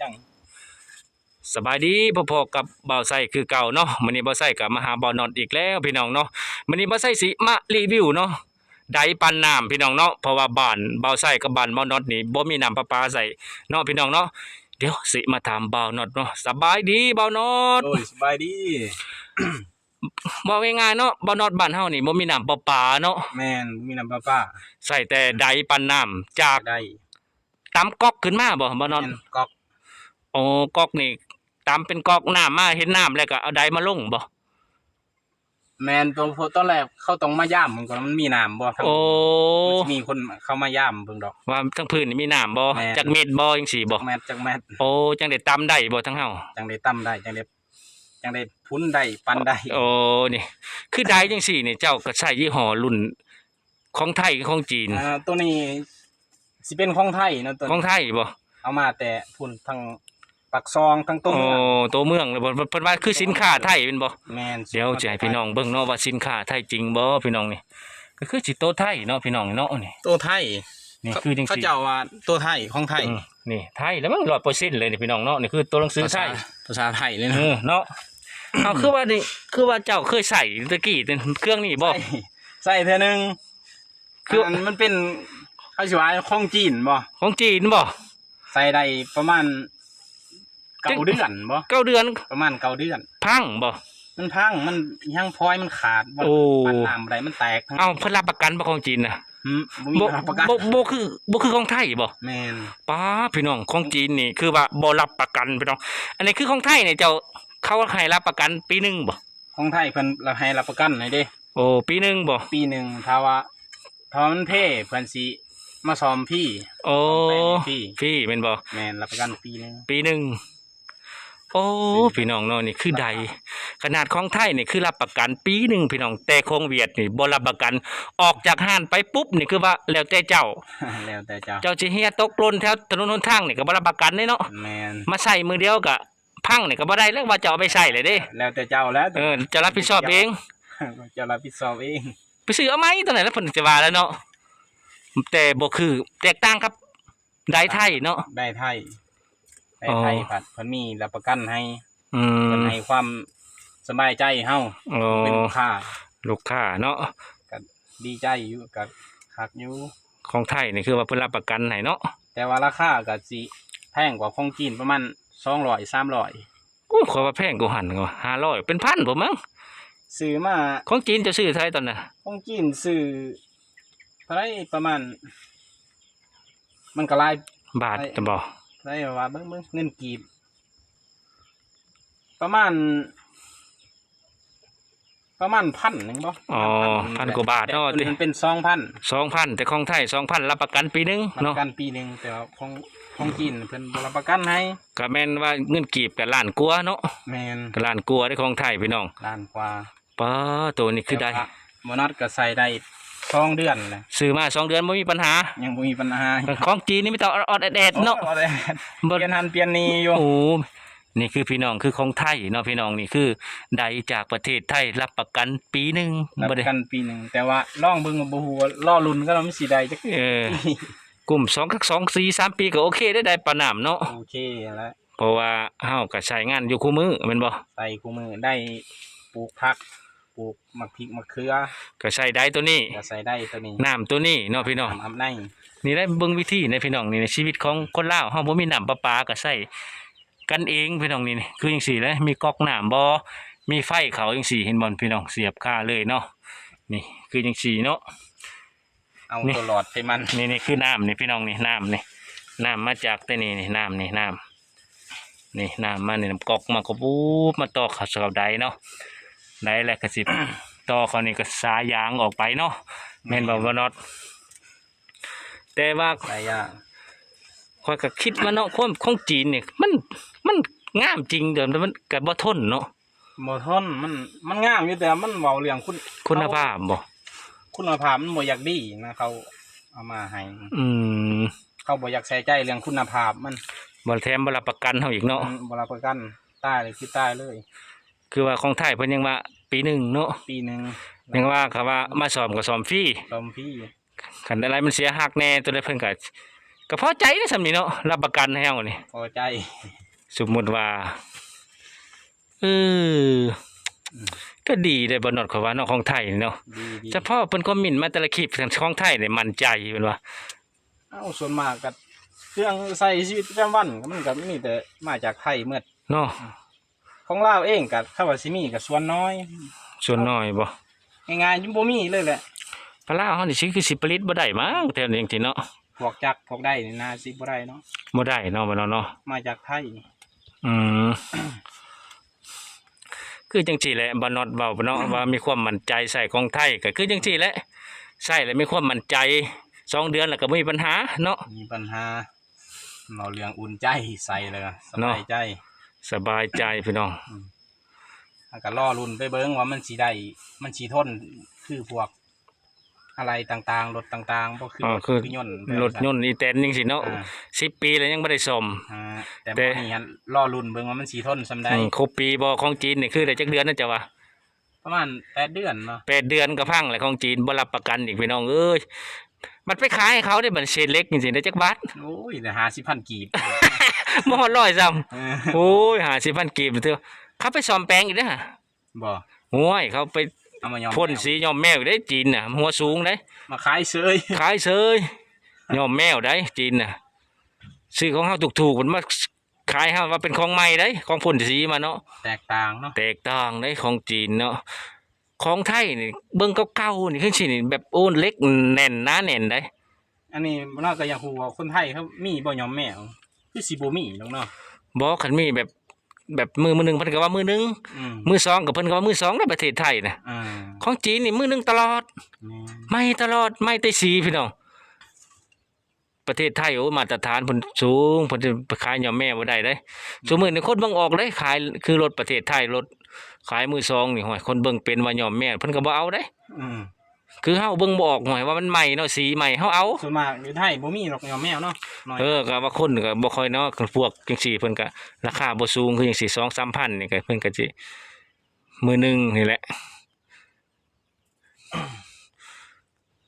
ຍັງ ສະບາຍດີ ພໍ້ກັບບ່າວໄຊຄືເກົ່າເນາະ. ມື້ນີ້ບ່າວໄຊກໍມາຫາບ່າວນັອດອີກແລ້ວພີ່ນ້ອງເນາະ. ມື້ນີ້ບ່າວໄຊຊິມາຣີວິວເນາະ ໄດປັ່ນນ້ຳພີ່ນ້ອງເນາະ, ເພາະວ່າບ້ານບ່າວໄຊກັບບ້ານບ່າວນັອດນີ້ບໍ່ມີນ້ຳປະປາໃຊ້ເນາະພີ່ນ້ອງເນາະ. ດຽວຊິມາຖາມບ່າວນັອດເນາະ. ສະບາຍດີບ່າວນັອດ. ໂດຍ ສະບາຍດີ. ເວົ້າງ່າຍໆເນາະ ບ່າວນັອດ, ບ້ານເຮົານີ້ບໍ່ມີນ້ຳປະປາເນາະ. ແມ່ນ ບໍ່ມີນ້ຳປະປາ ໃຊ້ແຕ່ໄດປັ່ນນ້ຳຈາກ ໄດ ຕາມກັອກຂຶ້ນມາບໍ່ບ່າວນັອດ? ແມ່ນ ກັອກ. ໂອ້ ກັອກນີ້ ຕາມເປັນກັອກນ້ຳມາ ເຫັນນ້ຳແລ້ວກໍເອົາໄດມາລົງບໍ່? ແມ່ນ ຕອນ ຕອນແລກເຂົາຕ້ອງມາຢາມເບິ່ງກ່ອນ ມັນມີນ້ຳບໍ່. ໂອ້ ມັນຊິມີຄົນເຂົ້າມາຢາມເບິ່ງດອກ ວ່າທາງພື້ນນີ້ມີນ້ຳບໍ່? ແມ່ນ ຈັກເມັດບໍ່ ຈັ່ງຊີ້ບໍ່? ຈັກແມັດ ຈັກແມັດ. ໂອ້ ຈັ່ງໄດ້ຕຳໄດ້ບໍ່ທາງເຮົາ? ຈັ່ງໄດ້ຕຳໄດ້ ຈັ່ງໄດ້ ຈັ່ງໄດ້ພຸ້ນໄດ້ ປັ່ນໄດ້. ໂອ້ ນີ້ ຄືໄດຈັ່ງຊີ້ນີ້ ເຈົ້າກໍໃຊ້ຍີ່ຫໍ້ລຸ້ນຂອງໄທ ຂອງຈີນ? ອ່າ ໂຕນີ້ຊິເປັນຂອງໄທເນາະ ໂຕນີ້ ຂອງໄທບໍ່? ເອົາມາແຕ່ພຸ້ນ ທາງປາກຊ່ອງ ທາງຕົວເມືອງ. ໂອ້ ຕົວເມືອງເລີຍບໍ່? ເພິ່ນວ່າຄືສິນຄ້າໄທແມ່ນບໍ່? ແມ່ນ. ດຽວຈະໃຫ້ພີ່ນ້ອງເບິ່ງເນາະວ່າສິນຄ້າໄທຈິງບໍ່ພີ່ນ້ອງ. ນີ້ກໍຄືຊິໂຕໄທເນາະພີ່ນ້ອງເນາະ. ນີ້ໂຕໄທ ນີ້ຄືຈັ່ງຊີ້ ເຂົາເຈົ້າວ່າໂຕໄທ ຂອງໄທ. ອືມ ນີ້ໄທແລ້ວມັນຮ້ອຍເປີເຊັນເລີຍນີ້ພີ່ນ້ອງເນາະ. ນີ້ຄືໂຕໜັງສືໄທ ພາສາ ພາສາໄທເລີຍເນາະ. ເອີ ເນາະ ເອົາ ຄືວ່ານີ້ ຄືວ່າເຈົ້າເຄີຍໃຊ້ແຕ່ກີ້ເຄື່ອງນີ້ບໍ່? ໃຊ້ ໃຊ້ເທື່ອໜຶ່ງ. ຄື ອັນນັ້ນມັນເປັນ ເຂົາຊິວ່າຂອງຈີນບໍ່? ຂອງຈີນບໍ່? ໃຊ້ໄດ້ປະມານ ເກົ້າເດືອນບໍ່? ເກົ້າເດືອນ ປະມານເກົ້າເດືອນ. ພັງບໍ່? ມັນພັງ ມັນຫຍັງພອຍມັນຂາດບໍ່? ໂອ້ ປັ່ນນ້ຳບໍ່ໄດ້ ມັນແຕກ. ເອົ້າ ເພິ່ນຮັບປະກັນບໍ່ຂອງຈີນນະ? ຫືມ ບໍ່ມີ ບໍ່ ຮັບປະກັນ ບໍ່ ບໍ່ຄື ບໍ່ຄືຂອງໄທບໍ່? ແມ່ນ. ປ້າ ພີ່ນ້ອງ ຂອງຈີນນີ້ຄືວ່າບໍ່ຮັບປະກັນພີ່ນ້ອງ. ອັນນີ້ຄືຂອງໄທນີ້ ເຈົ້າ ເຂົາໃຫ້ຮັບປະກັນປີໜຶ່ງບໍ່? ຂອງໄທເພິ່ນໃຫ້ຮັບປະກັນໃຫ້ເດ້. ໂອ້ ປີໜຶ່ງບໍ່? ປີໜຶ່ງ ຖ້າວ່າ ຖ້າວ່າມັນເພ ເພິ່ນຊິມາສ້ອມຟຣີ. ໂອ້ ສ້ອມແປງໃຫ້ຟຣີ ຟຣີແມ່ນບໍ່? ແມ່ນ ຮັບປະກັນປີໜຶ່ງ ປີໜຶ່ງ. ໂອ້ ພີ່ນ້ອງເນາະ ນີ້ຄືໄດ ຂະໜາດຂອງໄທນີ້ຄືຮັບປະກັນປີໜຶ່ງພີ່ນ້ອງ, ແຕ່ຂອງຫວຽດນີ້ບໍ່ຮັບປະກັນ. ອອກຈາກຮ້ານໄປປຸບນີ້ຄືວ່າແລ້ວແຕ່ເຈົ້າ ແລ້ວແຕ່ເຈົ້າ ເຈົ້າຊິເຮຍຕົກຫຼົ່ນແຖວຖະໜົນຫົນທາງນີ້ກໍບໍ່ຮັບປະກັນເດ້ເນາະ. ແມ່ນ. ມາໃຊ້ມື້ດຽວກໍ ພັງນີ້ກໍບໍ່ໄດ້ແລ້ວ ວ່າຈະເອົາໄປໃຊ້ແລ້ວເດ້. ແລ້ວແຕ່ເຈົ້າແລ້ວ. ເອີ ເຈົ້າຮັບຜິດຊອບເອງ ເຈົ້າຮັບຜິດຊອບເອງ. ໄປຊື້ເອົາໃໝ່ຕົວນັ້ນແຫຼະ ເພິ່ນຈະວ່າແລ້ວເນາະ. ແຕ່ບໍ່ຄື ແຕກຕ່າງກັບໄດໄທເນາະ. ໄດໄທ ໄດໄທ ອໍ ພັດເພິ່ນມີຮັບປະກັນໃຫ້. ອືມ ເພິ່ນໃຫ້ຄວາມສະບາຍໃຈເຮົາ. ອໍ ເປັນລູກຄ້າ ລູກຄ້າເນາະ ກໍດີໃຈຢູ່ ກໍຄັກຢູ່. ຂອງໄທນີ້ຄືວ່າເພິ່ນຮັບປະກັນໃຫ້ເນາະ ແຕ່ວ່າລາຄາກໍຊິແພງກວ່າຂອງຈີນປະມານສອງຮ້ອຍ ສາມຮ້ອຍ. ໂອ້ ຂ້ອຍວ່າແພງກວ່າຫັ້ນ ຫ້າຮ້ອຍ ເປັນພັນພຸ້ນມັ້ງ. ຊື້ມາ ຂອງຈີນເຈົ້າຊື້ເທົ່າໃດຕອນນັ້ນ? ຂອງຈີນຊື້ເທົ່າໃດ ປະມານ ມັນກໍຫຼາຍບາດ ໄດ້ ບໍ່? ໄດ້ວ່າເບິ່ງ ເບິ່ງເງິນກີບ ປະມານ ປະມານພັນໜຶ່ງບໍ່? ອໍ ພັນ ພັນກວ່າບາດເນາະ. ແຕ່ເປັນສອງພັນ ສອງພັນ ແຕ່ຂອງໄທສອງພັນ ຮັບປະກັນປີໜຶ່ງເນາະ ຮັບປະກັນປີໜຶ່ງ. ແຕ່ວ່າຂອງ ຂອງຈີນເພິ່ນບໍ່ຮັບປະກັນໃຫ້. ກໍແມ່ນວ່າເງິນກີບກໍລ້ານກວ່າເນາະ. ແມ່ນ ກໍລ້ານກວ່າເດ້ຂອງໄທພີ່ນ້ອງ ລ້ານກວ່າ. ປ້າ ໂຕນີ້ຄືໄດ້ ແຕ່ວ່າບໍ່ນັດກໍໃຊ້ໄດ້ສອງເດືອນແລ້ວ. ຊື້ມາສອງເດືອນບໍ່ມີປັນຫາ ຍັງບໍ່ມີປັນຫາ. ຂອງຈີນນີ້ມີແຕ່ອອດໆແອດໆເນາະ. ໂອ້ຍ ອອດແອດໆ ບໍ່ ປ່ຽນຫັ້ນປ່ຽນນີ້ຢູ່. ໂອ້ ນີ້ຄືພີ່ນ້ອງ ຄືຂອງໄທເນາະພີ່ນ້ອງ. ນີ້ຄືໄດ້ຈາກປະເທດໄທ ຮັບປະກັນປີໜຶ່ງ ຮັບປະກັນປີໜຶ່ງ ແຕ່ວ່າລອງເບິ່ງ ບໍ່ຮູ້ວ່າລໍລຸ້ນກັນວ່າມັນຊິໄດ້ຈັກ ເອີ ກຸ້ມສອງ ສອງ ສີ່ ສາມປີກໍໂອເຄໄດ້ ໄດ້ປານ້ຳເນາະ. ໂອເຄແລ້ວ ເພາະວ່າເຮົາກໍໃຊ້ງານຢູ່ຄູ່ມື້ແມ່ນບໍ່? ໃຊ້ຄູ່ມື້ ໄດ້ປູກຜັກ ປູກໝາກພິກໝາກເຂືອ ກໍໃຊ້ໄດ້ໂຕນີ້ ກໍໃຊ້ໄດ້ໂຕນີ້ ນ້ຳໂຕນີ້ເນາະພີ່ນ້ອງ ນ້ຳອາບໃນ. ນີ້ໄດ້ເບິ່ງວິທີໃນພີ່ນ້ອງ ນີ້ໃນຊີວິດຂອງຄົນລາວເຮົາ ບໍ່ມີນ້ຳປະປາກໍໃຊ້ກັນເອງພີ່ນ້ອງ. ນີ້ ນີ້ຄືຈັ່ງຊີ້ແຫຼະ ມີກັອກນ້ຳບໍ່ ມີໄຟເຂົ້າຈັ່ງຊີ້ ເຫັນບໍ່ພີ່ນ້ອງ ສຽບຄາເລີຍເນາະ. ນີ້ຄືຈັ່ງຊີ້ເນາະ ເອົາ ນີ້ ຕົວຫຼອດໃສ່ມັນ. ນີ້ ນີ້ຄືນ້ຳນີ້ພີ່ນ້ອງ ນີ້ນ້ຳນີ້ ນ້ຳມາຈາກແຕ່ນີ້ ນີ້ນ້ຳນີ້ ນ້ຳ ນີ້ນ້ຳມານີ້ ນ້ຳກັອກມາກໍປູບມາຕໍ່ເຂົ້າ ເຂົ້າໄດເນາະ. ໄດແລ້ວກໍຊິຕໍ່ເຂົ້ານີ້ ກໍສາຍຢາງອອກໄປເນາະ ແມ່ນບໍ່ ແມ່ນ ບ່າວນັອດ? ແຕ່ວ່າ ສາຍຢາງ ຂ້ອຍກໍຄິດວ່າເນາະ ຄວາມຂອງຈີນນີ້ ມັນ ມັນງາມຈິງ ແຕ່ມັນກໍບໍ່ທົນເນາະ. ບໍ່ທົນ ມັນ ມັນງາມຢູ່ ແຕ່ມັນເວົ້າເລື່ອງຄຸນ ຄຸນນະພາບບໍ່? ຄຸນນະພາບມັນບໍ່ຢາກດີນະ ເຂົາເອົາມາໃຫ້. ອືມ ເຂົາບໍ່ຢາກໃສ່ໃຈເລື່ອງຄຸນນະພາບມັນ ບໍ່ແຖມ ບໍ່ຮັບປະກັນເຮົາອີກເນາະ. ອືມ ບໍ່ຮັບປະກັນ ຕາຍເລີຍ ຄືຕາຍເລີຍ. ຄືວ່າຂອງໄທເພິ່ນຍັງວ່າປີໜຶ່ງເນາະ ປີໜຶ່ງ ຍັງວ່າ ເຂົາວ່າມາສ້ອມກໍສ້ອມຟຣີ ສ້ອມຟຣີ. ຄັນອັນໃດມັນເສຍຫັກແດ່ ຕົວໃດເພິ່ນກໍ ກໍພໍໃຈເດ້ສ່ຳນີ້ເນາະ ຮັບປະກັນໃຫ້ເຮົານີ້ ພໍໃຈ. ສົມມຸດວ່າ ເອີ ອືມ ກໍດີເດ້ບ່າວນອດ ຂ້ອຍວ່າເນາະ ຂອງໄທນີ້ເນາະ ດີໆ ສະເພາະເພິ່ນຄອມເມັນມາແຕ່ລະຄລິບຂອງໄທນີ້ໝັ້ນໃຈເພິ່ນວ່າ. ເອົ້າ ສ່ວນມາກກໍເຄື່ອງໃຊ້ຊີວິດປະຈຳວັນ ມັນກໍມີແຕ່ມາຈາກໄທໝົດເນາະ ຂອງລາວເອງກໍ ຄຳວ່າຊິມີກໍສ່ວນນ້ອຍ ສ່ວນນ້ອຍບໍ? ງ່າຍໆ ບໍ່ມີເລີຍແຫຼະ. ພະລາວເຮົານີ້ຊິ ຄືຊິຜະລິດບໍ່ໄດ້ມັ້ງ ແຖວນີ້ຈັ່ງຊີ້ເນາະ ພວກຈັກພວກໃດນີ້ໜ້າຊິບໍ່ໄດ້ເນາະ ບໍ່ໄດ້ເນາະ ບ່າວນອດເນາະ ມາຈາກໄທ. ອືມ ຄືຈັ່ງຊີ້ແຫຼະ ບ່າວນອດເວົ້າເນາະ ວ່າມີຄວາມໝັ້ນໃຈໃຊ້ຂອງໄທ ກໍຄືຈັ່ງຊີ້ແຫຼະ ໃຊ້ແລ້ວມີຄວາມໝັ້ນໃຈ ສອງເດືອນແລ້ວກໍບໍ່ມີບັນຫາເນາະ ມີບັນຫາ. ເວົ້າເລື່ອງອຸ່ນໃຈ ໃສ່ແລ້ວກໍສະບາຍໃຈ ເນາະ ສະບາຍໃຈພີ່ນ້ອງ. ອືມ ແລ້ວກໍລໍລຸ້ນໄປເບິ່ງວ່າມັນຊິໄດ້ ມັນຊິທົນຄືພວກອາໄຫຼ່ຕ່າງໆ ລົດຕ່າງໆ ບໍ່ຄື ອໍ ລົດ ຄືຍົນ ລົດຍົນອີແຕນຈັ່ງຊີ້ເນາະ ອ່າ ສິບປີແລ້ວຍັງບໍ່ໄດ້ສ້ອມ ອ່າ ແຕ່ ແຕ່ ບໍ່ນີ້ຫັ້ນ ລໍລຸ້ນເບິ່ງວ່າມັນຊິທົນສ່ຳໃດ. ອືມ ຄົບປີບໍ່? ຂອງຈີນນີ້ຄືໄດ້ຈັກເດືອນນະ ເຈົ້າວ່າ? ປະມານແປດເດືອນເນາະ ແປດເດືອນກໍພັງແລ້ວ ຂອງຈີນບໍ່ຮັບປະກັນອີກ ພີ່ນ້ອງເອີຍ. ບັດໄປຂາຍໃຫ້ເຂົາເດ້ ບັດເສດເຫຼັກຈັ່ງຊີ້ ໄດ້ຈັກບາດ? ໂອ້ຍ ໄດ້ຫ້າສິບພັນກີບ ບໍ່ຮອດຮ້ອຍຊ້ຳ. ເອີ ໂອ້ຍ ຫ້າສິບພັນກີບ ຖືວ່າເຂົາໄປສ້ອມແປງອີກເດ້. ບໍ່ ໂອ້ຍ ເຂົາໄປ ເອົາມາຍ້ອມ ພົ່ນ ແມວ ສີຍ້ອມແມວອີກເດ້ ຈີນນະ ຫົວສູງເດ້ ມາຂາຍເສີຍ ຂາຍເສີຍ ຍ້ອມແມວໄດ້ຈີນນະ. ຊື້ຂອງເຮົາຖືກໆ ເພິ່ນມາ ຂາຍໃຫ້ເຮົາວ່າເປັນຂອງໃໝ່ເດ້ ຂອງພົ່ນສີມາເນາະ ແຕກຕ່າງເນາະ ແຕກຕ່າງເດ້ຂອງຈີນເນາະ. ຂອງໄທນີ້ເບິ່ງເກົ່າໆ ນີ້ຄືຊິນີ້ແບບ ໂອ້ ເຫຼັກແໜ້ນໜາແໜ້ນເດ້. ອັນນີ້ເຮົາກໍຢາກຮູ້ວ່າຄົນໄທເຂົາມີບໍ່ຍ້ອມແມວ ຄືຊິບໍ່ມີດອກເນາະ. ບໍ່ ຄັນມີແບບ ແບບມື ມືໜຶ່ງເພິ່ນກໍວ່າມືໜຶ່ງ ອືມ ມືສອງກໍເພິ່ນກໍວ່າມືສອງໃນປະເທດໄທນະ. ອ່າ ຂອງຈີນນີ້ມືໜຶ່ງຕະຫຼອດ ແມ່ນ ໃໝ່ຕະຫຼອດ ໃໝ່ແຕ່ສີ ພີ່ນ້ອງ. ປະເທດໄທ ໂອ້ ມາດຕະຖານເພິ່ນສູງ ເພິ່ນຈະໄປຂາຍຍ້ອມແມວບໍ່ໄດ້ເດ້. ອືມ ຊຸມື້ນີ້ຄົນເບິ່ງອອກເດ້ ຂາຍ ຄືລົດປະເທດໄທ ລົດຂາຍມືສອງນີ້ ໂອ້ຍ ຄົນເບິ່ງເປັນວ່າຍ້ອມແມວ ເພິ່ນກໍບໍ່ເອົາເດ້. ອືມ ຄືເຮົາເບິ່ງບໍ່ອອກ ໂອ້ຍ ວ່າມັນໃໝ່ເນາະ ສີໃໝ່ ເຮົາເອົາ. ສ່ວນມາກຢູ່ໄທບໍ່ມີດອກຍ້ອມແມວເນາະ ໜ້ອຍ. ເອີ ກໍວ່າຄົນກໍບໍ່ຄ່ອຍເນາະ ພວກຈັ່ງຊີ້ເພິ່ນກໍລາຄາບໍ່ສູງ ຄືຈັ່ງຊີ້ ສອງສາມພັນນີ້ ກໍເພິ່ນກໍຊິ ມື້ໜຶ່ງນີ້ແຫຼະ.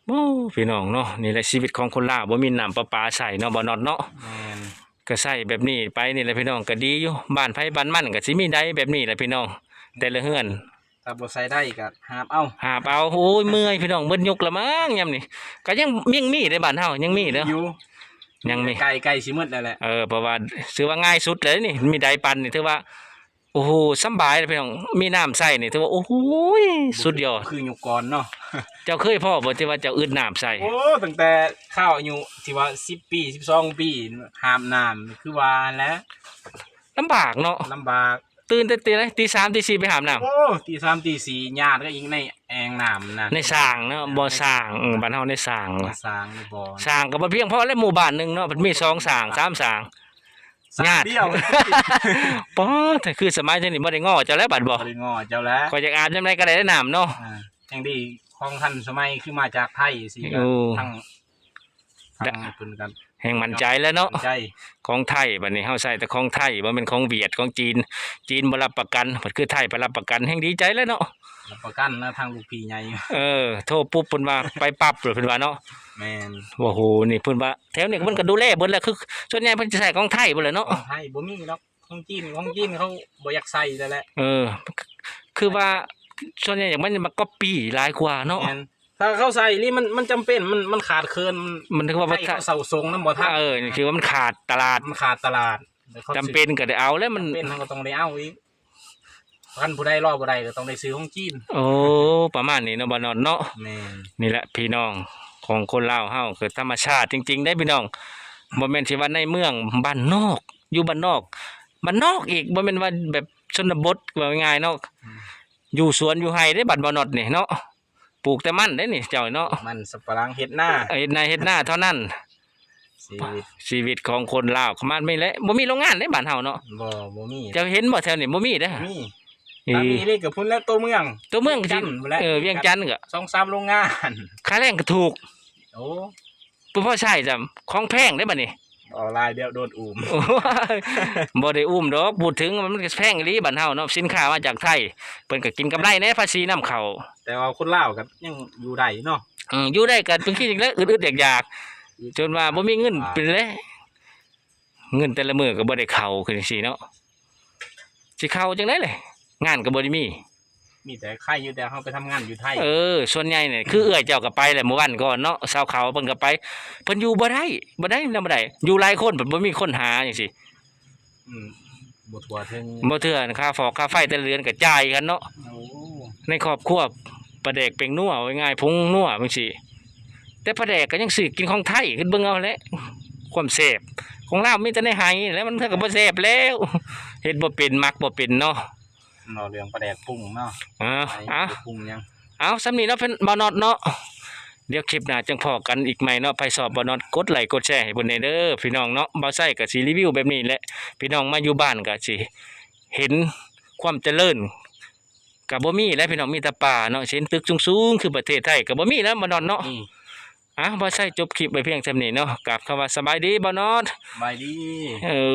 ໂອ້ ພີ່ນ້ອງເນາະ ນີ້ແຫຼະຊີວິດຂອງຄົນລາວ ບໍ່ມີນ້ຳປະປາໃຊ້ເນາະ ບໍ່ນອດເນາະ. ແມ່ນ ກໍໃຊ້ແບບນີ້ໄປນີ້ແຫຼະພີ່ນ້ອງ ກໍດີຢູ່ ບ້ານໃຜບ້ານມັນກໍຊິມີໄດແບບນີ້ແຫຼະພີ່ນ້ອງ ແຕ່ລະເຮືອນ. ຖ້າບໍ່ໃຊ້ໄດກໍຫາບເອົາ ຫາບເອົາ. ໂອ້ຍ ເມື່ອຍພີ່ນ້ອງ ເບິດຍຸກລະມັ້ງຍາມນີ້. ກໍຍັງ ຍັງມີເດ້ ບ້ານເຮົາຍັງມີເດີ ມີຢູ່ ຍັງມີ ໃກ້ ໃກ້ຊິໝົດແລ້ວແຫຼະ. ເອີ ເພາະວ່າຖືວ່າງ່າຍສຸດແລ້ວນີ້ ມີໄດປັ່ນນີ້ຖືວ່າ ໂອ້ໂຫ ສຳບາຍເດ້ພີ່ນ້ອງ ມີນ້ຳໃຊ້ນີ້ຖືວ່າ ໂອ້ໂຫ ສຸດຍອດ ບໍ່ຄື ບໍ່ຄືຍຸກກ່ອນເນາະ. ເຈົ້າເຄີຍພໍ້ບໍ່ທີ່ວ່າເຈົ້າອຶດນ້ຳໃຊ້? ໂອ້ ຕັ້ງແຕ່ຄາວອາຍຸທີ່ວ່າສິບປີ ສິບສອງປີ ຫາບນ້ຳ ຄືວ່າຫັ້ນແຫຼະ ລຳບາກເນາະ ລຳບາກ. ຕື່ນແຕ່ຕີໃດ ຕີສາມ ຕີສີ່ ໄປຫາບນ້ຳ. ໂອ້ ຕີສາມ ຕີສີ່ ຍາດກໍອີກໃນແອ່ງນ້ຳນັ້ນ ໃນສ້າງເນາະ ບໍ່ສ້າງ ເອີ ບ້ານເຮົາໃນສ້າງ ໃນສ້າງ ໃນບໍ່ ສ້າງກໍບໍ່ພຽງພໍແລ້ວ ໝູ່ບ້ານໜຶ່ງເນາະ ເພິ່ນມີສອງສ້າງ ສາມສ້າງ. ສາມ ຍາດ ດຽວ ປາດ ຄືສະໄໝເຮົານີ້ບໍ່ໄດ້ງໍ້ເຈົ້າແລ້ວບາດບໍ່ ບໍ່ໄດ້ງໍ້ເຈົ້າແລ້ວ. ຂ້ອຍຢາກອາບຍາມໃດກໍໄດ້ແລ້ວນ້ຳເນາະ. ອ່າ ຍັງດີຂອງທັນສະໄໝຄືມາຈາກໄທຊີ້. ໂອ້ ທາງ ທາງເພິ່ນກໍແຮ່ງໝັ້ນໃຈແລ້ວເນາະ ໝັ້ນໃຈ. ຂອງໄທ ບາດນີ້ເຮົາໃຊ້ແຕ່ຂອງໄທ ບໍ່ແມ່ນຂອງຫວຽດ ຂອງຈີນ ຈີນບໍ່ຮັບປະກັນ ບາດຄືໄທໄປຮັບປະກັນ ແຮ່ງດີໃຈແລ້ວເນາະ. ຮັບປະກັນນະ ທາງລູກພີ່ໃຫຍ່. ເອີ ໂທປຸບເພິ່ນວ່າໄປປັບໂລດ ເພິ່ນວ່າເນາະ. ແມ່ນ ໂອ້ໂຫ ນີ້ເພິ່ນວ່າແຖວນີ້ມັນກໍດູແລເບິດແລ້ວ ຄືສ່ວນໃຫຍ່ເພິ່ນຈະໃຊ້ຂອງໄທເບິດແຫຼະເນາະ. ຂອງໄທບໍ່ມີດອກ ຂອງຈີນ ຂອງຈີນເຂົາບໍ່ຢາກໃສ່ແລ້ວແຫຼະ. ເອີ ຄືວ່າສ່ວນໃຫຍ່ມັນມາກັອບປີ້ຫຼາຍກວ່າເນາະ. ແມ່ນ ຖ້າເຂົາໃສ່ອີ່ຫຼີ ມັນ ມັນຈຳເປັນ ມັນ ມັນຂາດເຂີນ ມັນ ມັນຖືວ່າ ໄທເຂົາເຊົາຊົງນຳບໍ່ທັນ. ເອີ ຄືວ່າມັນຂາດຕະຫຼາດ ມັນຂາດຕະຫຼາດ ແລ້ວເຂົາ ຈຳເປັນກໍໄດ້ເອົາແລ້ວ ມັນ ຈຳເປັນເຮົາກໍຕ້ອງໄດ້ເອົາອີກ. ຄັນຜູ້ໃດລໍບໍ່ໄດ້ກໍຕ້ອງໄດ້ຊື້ຂອງຈີນ. ໂອ້ ປະມານນີ້ເນາະ ບ່າວນອດເນາະ. ແມ່ນ ນີ້ແຫຼະພີ່ນ້ອງຂອງຄົນລາວເຮົາ ກໍທຳມະຊາດຈິງໆເດ້ພີ່ນ້ອງ ບໍ່ແມ່ນຊິວ່າໃນເມືອງ ບ້ານນອກ ຢູ່ບ້ານນອກ ບ້ານນອກອີກ ບໍ່ແມ່ນວ່າແບບຊົນນະບົດ ເວົ້າງ່າຍໆເນາະ. ອືມ ຢູ່ສວນຢູ່ໄຮ່ເດ້ ບ້ານບ່າວນອດນີ້ເນາະ ປູກແຕ່ມັນເດ້ນີ້ເຈົ້າເນາະ ມັນສຳປະຫຼັງ ເຮັດນາ ເຮັດນາ ເຮັດນາເທົ່ານັ້ນ. ຊີວິດ ຊີວິດຂອງຄົນລາວປະມານນີ້ແຫຼະ ບໍ່ມີໂລງງານເດ້ບ້ານເຮົາເນາະ. ບໍ່ ບໍ່ມີ. ເຈົ້າເຫັນບໍ່ ແຖວນີ້ບໍ່ມີເດ້. ມີ ເອີ ຖ້າມີນີ້ກໍພຸ້ນແຫຼະ ໂຕເມືອງ ໂຕເມືອງ ວຽງຈັນພຸ້ນແຫຼະ ເອີ ວຽງຈັນກໍ ສອງສາມໂລງງານ ຄ່າແຮງກໍຖືກ. ໂອ້ ບໍ່ພໍໃຊ້ຊ້ຳ ຂອງແພງເດ້ບັດນີ້. ເວົ້າຫຼາຍດຽວໂດນອຸ້ມ. ໂອ້ຍ ບໍ່ໄດ້ອຸ້ມດອກ ພູດເຖິງມັນກໍແພງອີ່ຫຼີບ້ານເຮົາເນາະ ສິນຄ້າມາຈາກໄທ ເພິ່ນກໍກິນກຳໄລແດ່ ພາສີນຳເຂົ້າ. ແຕ່ວ່າຄົນລາວກໍຍັງຢູ່ໄດ້ເນາະ. ອືມ ຢູ່ໄດ້ກໍເປັນຄືຈັ່ງໃດ ອຶດໆຢາກໆ ຈົນວ່າບໍ່ມີເງິນເປັນແຫຼະ ເງິນແຕ່ລະມື້ກໍບໍ່ໄດ້ເຂົ້າຄືຈັ່ງຊີ້ເນາະ ຊິເຂົ້າຈັ່ງໃດແຫຼະ ງານກໍບໍ່ໄດ້ມີ. ມີແຕ່ໄຄຢູ່ແຕ່ເຮົາໄປທຳງານຢູ່ໄທ. ເອີ ສ່ວນໃຫຍ່ນີ້ ຄືເອື້ອຍເຈົ້າກໍໄປແຫຼະ ມື້ວານກ່ອນເນາະ ຊາວເຂົາເພິ່ນກໍໄປ ເພິ່ນຢູ່ບໍ່ໄດ້ ບໍ່ໄດ້ນຳ ບໍ່ໄດ້ ຢູ່ຫຼາຍຄົນ ເພິ່ນບໍ່ມີຄົນຫາຈັ່ງຊີ້. ອືມ ບໍ່ທົ່ວເຖິງ ບໍ່ເທື່ອ ຄ່າຟອກຄ່າໄຟແຕ່ລະເດືອນກໍຈ່າຍກັນເນາະ. ໂອ້ ໃນຄອບຄົວ ປາແດກແປ້ງນົວ ເວົ້າງ່າຍໆ ຜົງນົວຈັ່ງຊີ້ ແຕ່ປາແດກກໍຍັງຊື້ກິນຂອງໄທ ຄິດເບິ່ງເອົາແຫຼະ ຄວາມແຊບຂອງລາວມີແຕ່ໃນໄຮ່ແຫຼະ ມັນກໍບໍ່ແຊບແລ້ວ ເຮັດບໍ່ເປັນ ໝັກບໍ່ເປັນເນາະ. ເວົ້າເລື່ອງປາແດກປຸງເນາະ ເອີ ໄປ ເອົ້າ ໄປປຸງຫຍັງ ເອົາ ສ່ຳນີ້ເນາະ ເພິ່ນ ບ່າວນອດເນາະ ດຽວຄລິບໜ້າຈັ່ງພໍ້ກັນອີກໃໝ່ເນາະ. ໃຜຊອບບ່າວນອດ ກົດໄລກົດແຊໃຫ້ເພິ່ນແດ່ເດີພີ່ນ້ອງເນາະ. ບ່າວໄຊກໍຊິຣີວິວແບບນີ້ແຫຼະ ພີ່ນ້ອງມາຢູ່ບ້ານກໍຊິເຫັນຄວາມຈະເລີນ ກໍບໍ່ມີແຫຼະພີ່ນ້ອງ ມີແຕ່ປ່າເນາະ ຊິເຫັນຕຶກສູງໆ ຄືປະເທດໄທກໍບໍ່ມີແລ້ວ ບ່າວນອດເນາະ. ອືມ ອ່ະ ບ່າວໄຊຈົບຄລິບໄວ້ພຽງສ່ຳນີ້ເນາະ ກາບຄຳວ່າສະບາຍດີ ບ່າວນອດ ສະບາຍດີ ເອີ.